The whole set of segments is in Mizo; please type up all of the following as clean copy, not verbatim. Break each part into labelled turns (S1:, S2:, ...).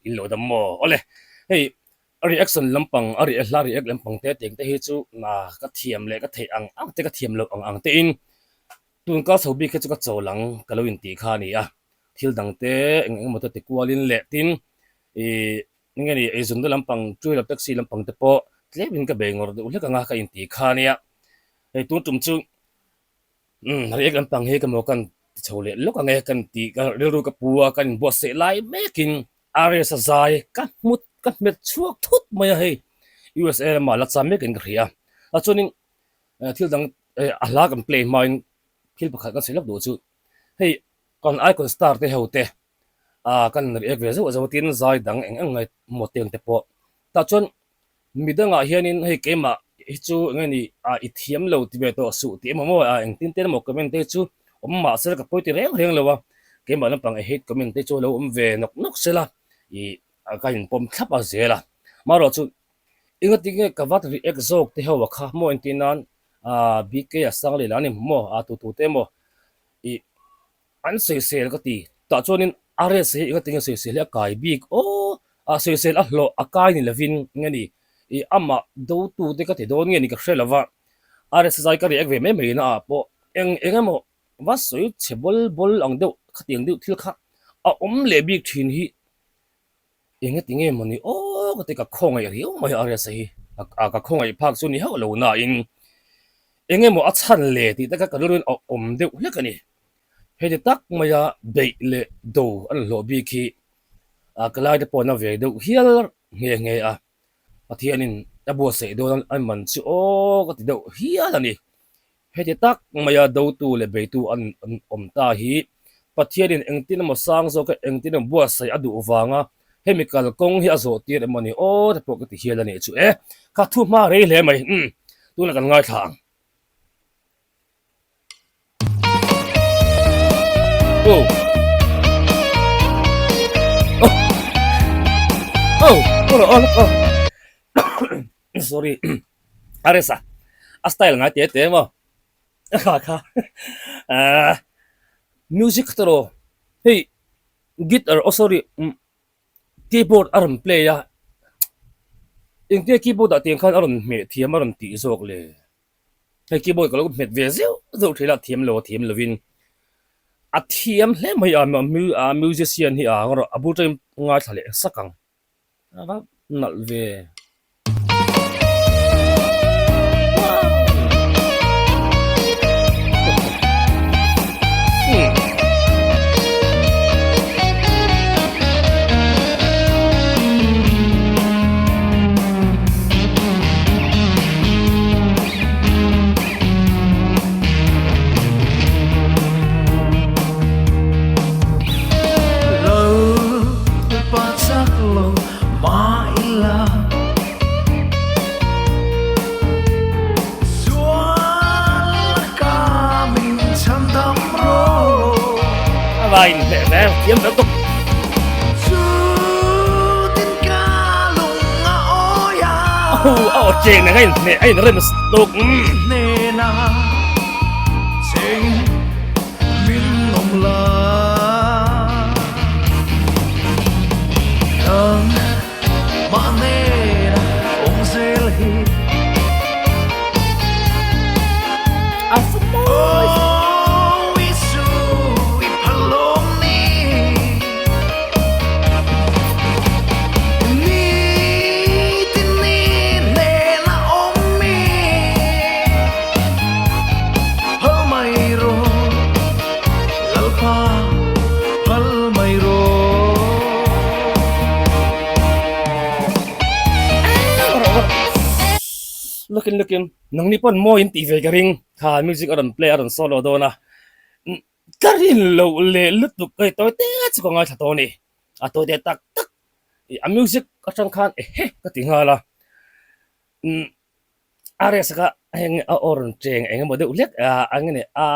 S1: in lo dam maw? Awle, hei a reaction lampang a ri hla react lampang te teng te hi chu ka thiam leh ka theih ang ang te ka thiam loh ang ang te in tun kal chho bik hi chu ka chawl ang ka lo intih kha a ni a, thil dang te eng eng emaw te ti kual in leh tin ih eng nge ni eizawnna lampang two wheeler taxi lampang te pawh tlem in ka bei ngawr deuh hlek ang a ka intih kha a nia, hei tun tum chu. Umm react lampang hi ka maw kan ti chho leh lawk ang e kan tih ka rilru ka pu a kan inbuatsaih lai mekin RS a zai ka hmut ka hmet chhuak thut mai a hei USA lamah la cham mekin ka hria a chuanin thil dang a hla kan play hmain thil pakhat kan sawi lawk duh chu hei kan icon star te ho te ah kan react ve zauh zauh a tin zai dang eng eng ngai maw teng te pawh tah chuan Mi dangah hianin hei keimah hi chu eng nge ni ah i thiam lo ti ve tawh suh tih emaw maw ah engtin te emaw comment te chu awm mah sela ka pawi ti reng reng lo a, keimah lampang i hate comment te chu a lo awm ve nawk nawk sela ih ka inpawm thlap a zel a. Amaherawh chu engati nge ka vat react zawk te ho a kha maw entir nan ah BK a sang leh lah a ni maw ah tu tu te emaw ih An sawisel ka ti. Tah chuanin RS hi enga tinge sawisel hi a kai bik aw? A sawisel a hlawh a kai ni lovin nge ni? Ih amah dotu te ka ti dawn nge ni ka hre lova. RS zai ka react ve mai mai na ah pawh eng eng emaw va sawi chhe bawl bawl ang deuh khatiang deuh thil kha a awm leh bik thin hi. Eng ati nge mawni aw ka ti ka khawngaih riau mai a RSA hi a ka khawngaih phak chu ni hauh lo nain eng emaw a chhan le tih te kha ka rilruin a awm deuh hlek a ni. Heti tak maia beih leh do an hlawh bik hi a ka lai te pawh na ve deuh hial nghe nghe a, Pathianin a buatsaih dawn an man chu aw ka ti deuh hial a ni. Heti tak maia dotu leh beitu an awm ta hi Pathianin engtin emaw sang zawka engtin emaw buatsaih a duh vanga hemi kalkawng hi a zawh tir emaw ni aw te pawh ka ti hial a nih chu e. Ka thu hma rei hle mai. Umm. Tunah kan ngaithla ang. Oh. Oh. Oh. Oh. Oh. Oh. Sorry. A resa a style ngai te te maw kha kha ahh music te rawh hei guitar oh sorry umm keyboard a rawn play a engtia keyboard ah tiang khan a rawn hmeh thiam a rawn tih zawk le hei keyboard ka lo hmet ve zeuh zeuh thin a thiam lo a thiam lovin a thiam hle mai a a musician hi a ang rawh a bul tangin ngaithla leh sak ang. A va nalh ve. A va inhmeh ve thiam ve tuk. A aw cheng nang a inhmeh a inrem tuk. Looking looking nangni pawn mawi in tih ve ka ring kha music a rawn play a rawn solo dawn a ka rin loh leh lutuk hei tawi te chu ka ngaithla tawh a ni a tawi te tak tak a music atang khan ehe ka ti nghal a umm. A rest kha heng a aw rawn cheng eng emaw deuh hlek a eng nge a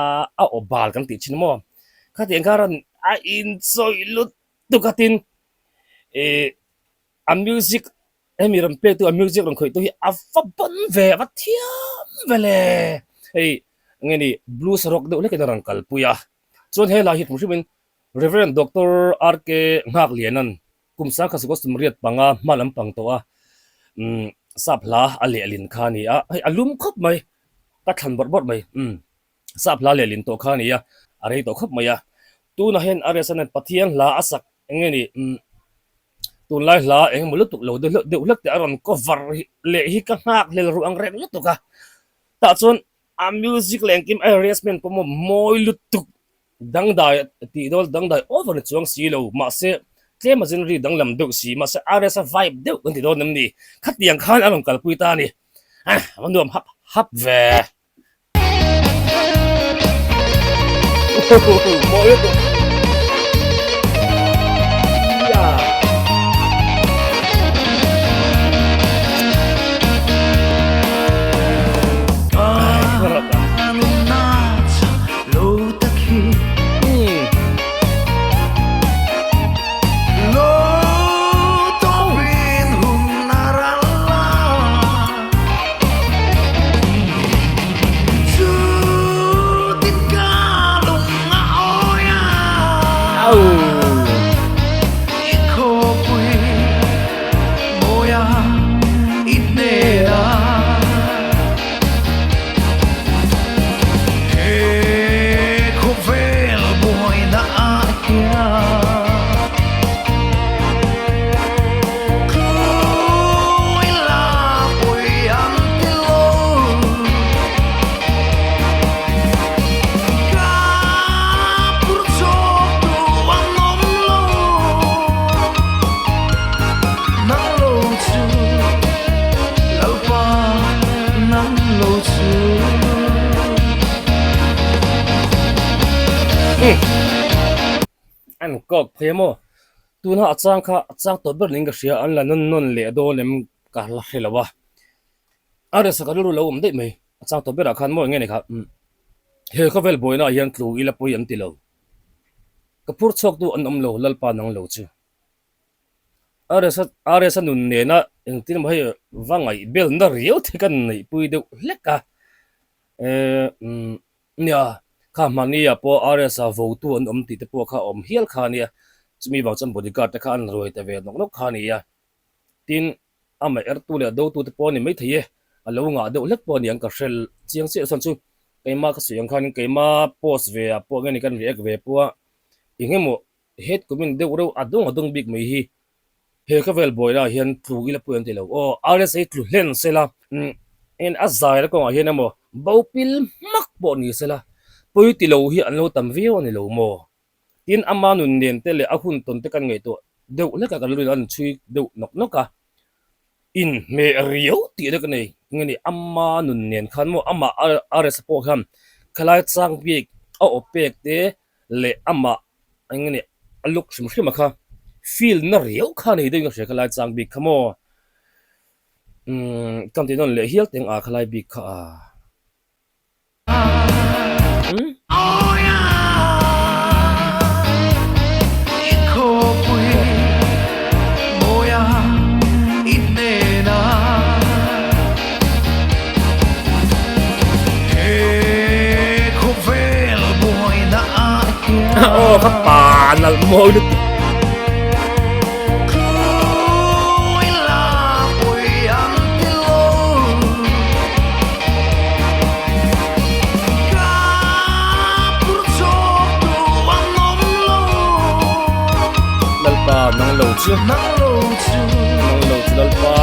S1: a aw bal kan tih thin maw khatiang kha rawn a inchawih lutuk a tin ih a music hemi rawn play tu a music rawn khawih tu hi a va ban ve a va thiam ve le hei eng nge ni blues rock deuh hlekin a rawn kalpui a chuan helai hi hmu hrim in Reverend Doctor R K Nghakliana'n. Kum sangkhat sakawt sumriat panga hma lampang tawh a umm sap hla a lehlin kha a ni a, hei a lum khawp mai, ka thlan bawrh bawrh mai umm sap hla lehlin tawh kha a ni a, a rei tawh khawp mai a. Tunah hian a restaurant hian Pathian hla a sak eng nge ni umm tunlai hla eng emaw lutuk lo deuh deuh hlek te a rawn cover leh hi ka nghak hlel ruh ang reng lutuk a, tah chuan a music leh engkim a arrangement pawh maw mawi lutuk Dangdai tih dawl dangdai over ni chuang si lo, mahse tlem a zinri danglam deuh si, mahse RS a vibe deuh kan ti dawn em ni? Khatiang khan a rawn kalpui ta a ni. A va nuam hap hap ve. Mawi lutuk. Yeah.
S2: He khawvel buaina ah hian Thlui la pawi an ti lo Ka phur chawk tu an awm lo Nang lo chu Lalpa nang lo chu.
S1: An kawk phei maw? Tuna a chang kha a chang tawh ber niin ka hria, an la nawn nawn leh dawn em ka la hre lo a. A resa ka rilru lo awm daih mai, a chang tawh berah khan maw eng nge ni kha he khawvel buaina ah hian tlu ila pawi an ti lo. Ka phur chhuak tu an awm lo Lalpa nang lo chu. RS a nun nena engtin emaw hei va ngaihbelna riau te kan neihpui deuh hlek a, eh umm nia kha hmani ah pawh RS a votu an awm tih te pawh kha a awm hial kha a nia, chumi vang chuan bodyguard te kha an ruai ta ve nawk nawk kha a ni a, tin amah ertu leh dotu te pawh a ni maithei e, a lo ngah deuh hlek pawh a ni ang ka hre chiang chiah chuan chu keimah ka sawi ang khanin keimah post ve ah pawh nge ni kan react ve pawh a eng emaw Het kumin deuh reuh a dawng a dawng bik mai hi he khawvel buaina ah hian tlu ila pawh an ti lo aw RSA tlu hlen sela eng a zai na kawngah hian emaw bo pil hmak pawh ni sela pawi ti lo hi an lo tam viau a ni lo maw tin ama nun nen te leh a hun tawn te kan ngaihtuah deuh hlek a kan rin an chhui deuh nawk nawk a inhmeh riau tih te ka nei eng nge ni ama nun nen khan maw amah RSA pawh khan khalai chang bik a aw pek te leh amah eng nge ni a look hrim hrim a kha feel na riau kha nei deuhin ka hria khalai chang bik kha maw umm ka tih nawn leh hial teng a khalai bik kha a umm. Aw ka pa nalh mawi lutuk. Lalpa nang lo chu. Nang lo chu Lalpa.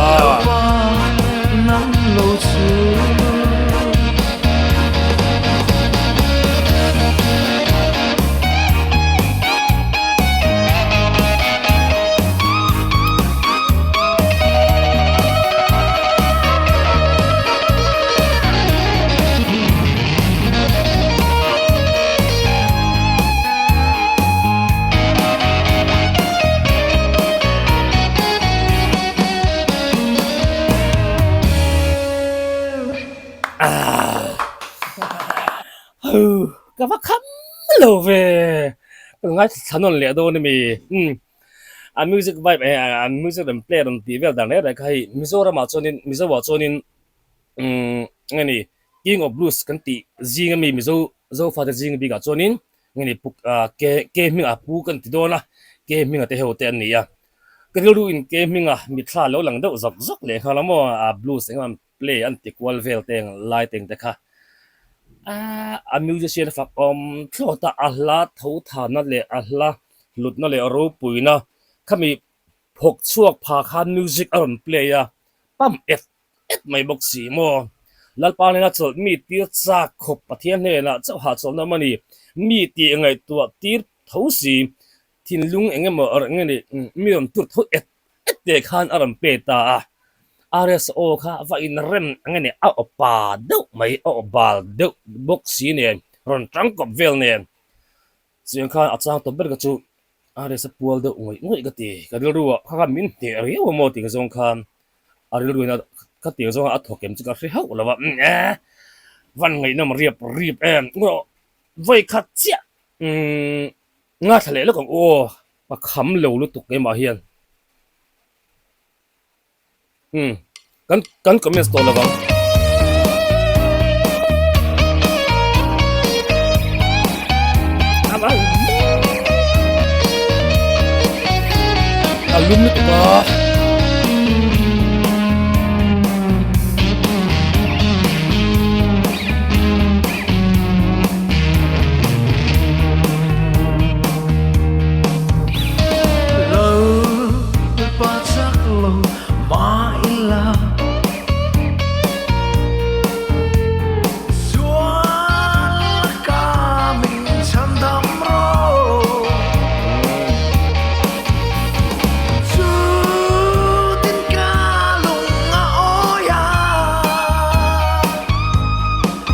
S1: Ka va kham lo ve ka ngaithla thla nawn leh dawn a mi umm a music vibe eh a music rawn play rawn tih vel dan reng reng kha hei Mizoram ah chuanin Mizo ah chuanin umm eng nge ni king of blues kan tih zing ami Mizo Zofate zing bikah chuanin eng nge ni ke ke hmingah pu kan ti dawn a ke hminga te ho te an ni a. Ka rilru in ke hminga mitthla lo lang deuh zawk zawk leh nghal a maw, a blues eng emaw play an ti kual vel te ang lai te ang te kha a musician a fak awm thlawt a, a hla tho thana leh a hla hlutna leh ropuina khami phawk chhuak pha khan music a rawn play a, pump et et mai bawk si maw? Lalpa hnena chawlh mi tir chak khawp Pathian hnenah chauh hahchawlhna awm a ni, mi tih ngaihtuah tir tho si Thinlung eng emaw a rawn nge ni, mi rawn tur tho et et teh khan a rawn pe ta a. RSO kha va inrem eng nge ni, a aw pa deuh mai, a aw bal deuh bawk si nen, rawn tangkawp vel nen. Chutiang khan a chang tawp ber ka chu RS a pual deuh ngawih ngawih ka ti. Ka rilru ah kha khan min hneh riau a maw tih ka zawng khan a rilru in ka tih zawng a thawk em chu ka hre hauh lo a, e van ngaihnawm riap riap em, vawi khat chiah umm. Ngaithla leh lawk ang aw, ka kham lo lutuk keimah hian. Umm, kan kan comments tawh lo ang. A lum lutuk a.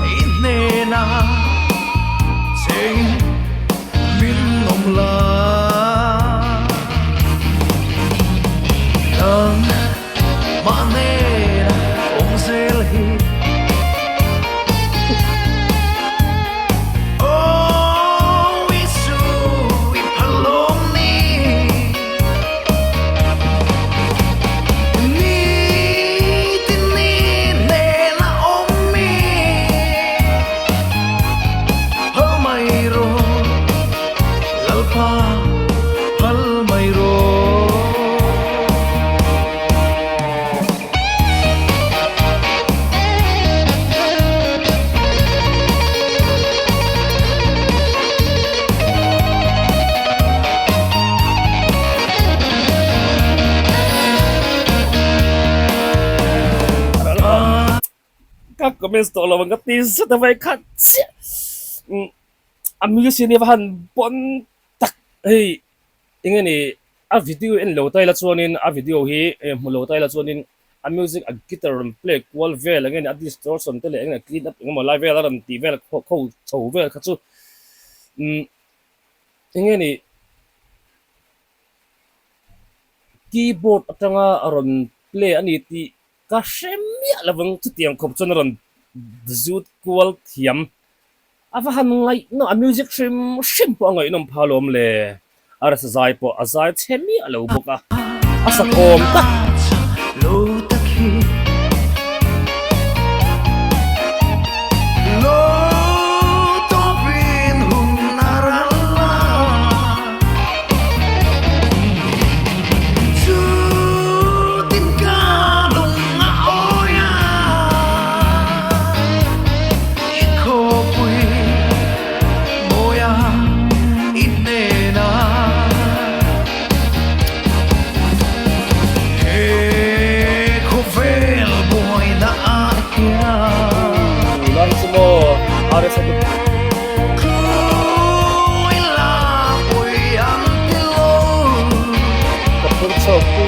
S2: I hnena cheng min awm la. Nang mah hnena awm zel hi. Aw Isu i phalawm ni. Nitin ni hnena awm mi Phal mai rawh Lalpa phal mai rawh.
S1: Ka comments tawh lo ang ka ti zet a vai khat chiah a musician hi va han pawn tak hei eng nge ni a video en lo ta ila chuanin a video hi hmu lo ta ila chuanin a music a guitar rawn play kual vel eng nge ni a distortion te leh eng nge clean up eng emaw lai vel a rawn tih vel kho chho vel kha chu umm eng nge ni keyboard atanga a rawn play a ni tih ka hre miah lo ang chutiang khawp chuan a rawn zut kual thiam a va han ngaihnawm a music hrim hrim pawh a ngaihnawm phah alawm le a rsa zai pawh a zai chhe miah lo bawk a a sakawm tak. Tunlai chu maw RSA te Ka phur chawk tu.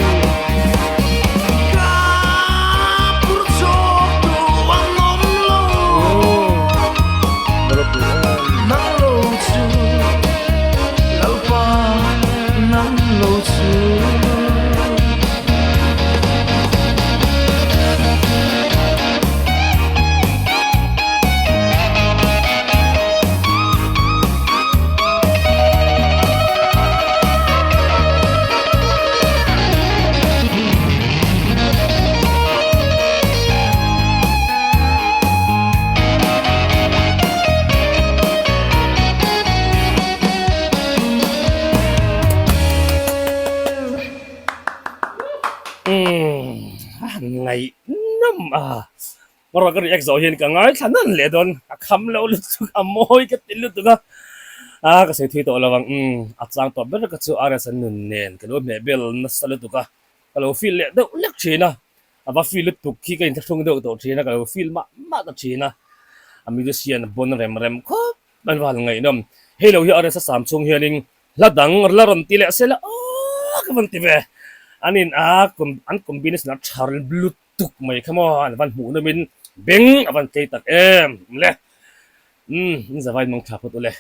S1: Umm a han ngaihnawm a, erawh ka react zawh hian ka ngaithla nan leh dawn, a kham lo lutuk a mawi ka ti lutuk a, a ka sawi thui tawh lo ang, umm a chang tawh ber ka chu RS a nun nen ka lo hmeh bel nasa lutuk a, ka lo feel leh deuh lek thin a, a va feel lutuk khi ka inthlahrung deuh tawh thin a, ka lo feel mah mah ta thin a, a musician a bawn rem rem khawp mai a va han ngaihnawm, hei lo hi RS a sam chhung hianin Hla dang la rawn ti leh se la aw ka van ti ve. An in a an combination a tha lutuk mai kha maw an van hmuh nawm in beng a van tlei tak em le. Umm in zavai mang tha phawt u le.